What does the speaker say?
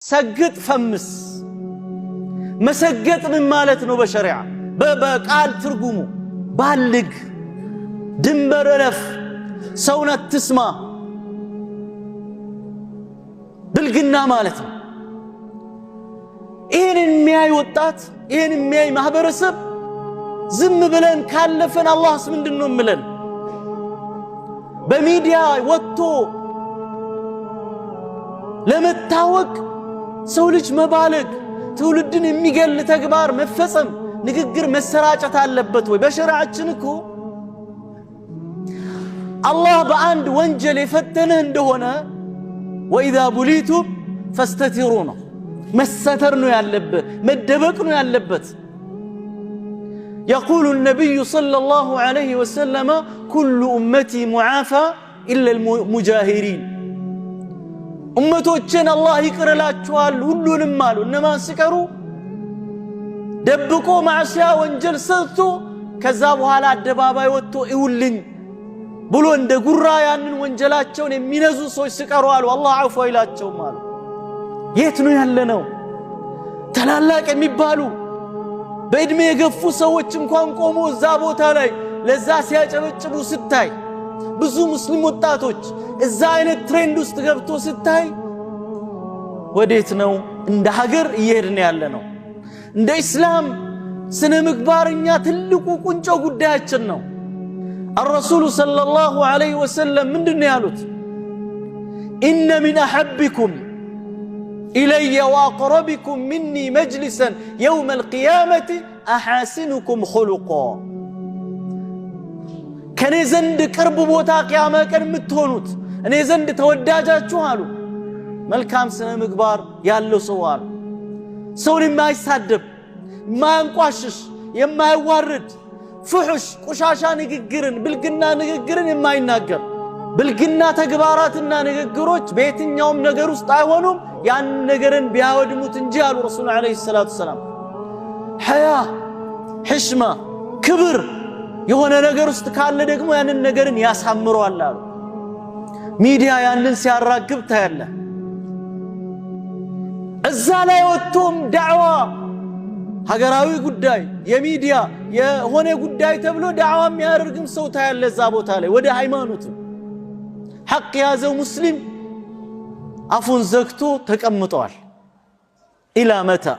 ሰግጥ ፈምስ። መሰገጥ ምን ማለት ነው? በሸሪዓ በቃል ትርጉሙ ባልግ፣ ድንበር እለፍ፣ ሰውን አትስማ፣ ብልግና ማለት ነው። ይህን የሚያይ ወጣት፣ ይህን የሚያይ ማህበረሰብ ዝም ብለን ካለፈን አላህስ ምንድን ነው እምለን? በሚዲያ ወጥቶ ለመታወቅ ሰው ልጅ መባለግ፣ ትውልድን የሚገል ተግባር መፈጸም፣ ንግግር መሰራጨት አለበት ወይ? በሸሪዓችን እኮ አላህ በአንድ ወንጀል የፈተነህ እንደሆነ وإذا بليتم فاستتروا ነው። መሰተር ነው ያለብህ፣ መደበቅ ነው ያለበት። يقول النبي صلى الله عليه وسلم كل أمتي معافى إلا المجاهرين። ኡመቶችን አላህ ይቅር እላችኋል ሁሉንም አሉ። እነማን ሲቀሩ? ደብቆ ማዕሲያ ወንጀል ሰርቶ ከዛ በኋላ አደባባይ ወጥቶ እውልኝ ብሎ እንደ ጉራ ያንን ወንጀላቸውን የሚነዙ ሰዎች ሲቀሩ አሉ፣ አላህ አፉ አይላቸውም አሉ። የት ነው ያለነው? ታላላቅ የሚባሉ በዕድሜ የገፉ ሰዎች እንኳን ቆሞ እዛ ቦታ ላይ ለዛ ሲያጨበጭቡ ስታይ፣ ብዙ ሙስሊም ወጣቶች እዛ አይነት trend ውስጥ ገብቶ ስታይ፣ ወዴት ነው እንደ ሀገር እየሄድን ያለ ነው? እንደ ኢስላም ስነ ምግባርኛ ትልቁ ቁንጮ ጉዳያችን ነው። الرسول صلى الله عليه وسلم ምንድን ነው ያሉት? إن من أحبكم إلي وأقربكم مني مجلسا يوم القيامة أحاسنكم خلقا። ከእኔ ዘንድ ቅርብ ቦታ ቅያመ ቀን የምትሆኑት፣ እኔ ዘንድ ተወዳጃችሁ አሉ፣ መልካም ስነ ምግባር ያለው ሰው አሉ። ሰውን የማይሳደብ፣ የማያንቋሽሽ፣ የማይዋርድ፣ ፍሑሽ ቆሻሻ ንግግርን፣ ብልግና ንግግርን የማይናገር። ብልግና ተግባራትና ንግግሮች በየትኛውም ነገር ውስጥ አይሆኑም፣ ያን ነገርን ቢያወድሙት እንጂ አሉ ረሱል عليه الصلاة والسلام። ሐያ፣ ሕሽማ፣ ክብር የሆነ ነገር ውስጥ ካለ ደግሞ ያንን ነገርን ያሳምረዋል አሉ። ሚዲያ ያንን ሲያራግብ ታያለ። እዛ ላይ ወጥቶም ዳዕዋ፣ ሀገራዊ ጉዳይ፣ የሚዲያ የሆነ ጉዳይ ተብሎ ዳዕዋ የሚያደርግም ሰው ታያለ። እዛ ቦታ ላይ ወደ ሃይማኖቱ ሐቅ የያዘው ሙስሊም አፉን ዘግቶ ተቀምጠዋል። إلى متى?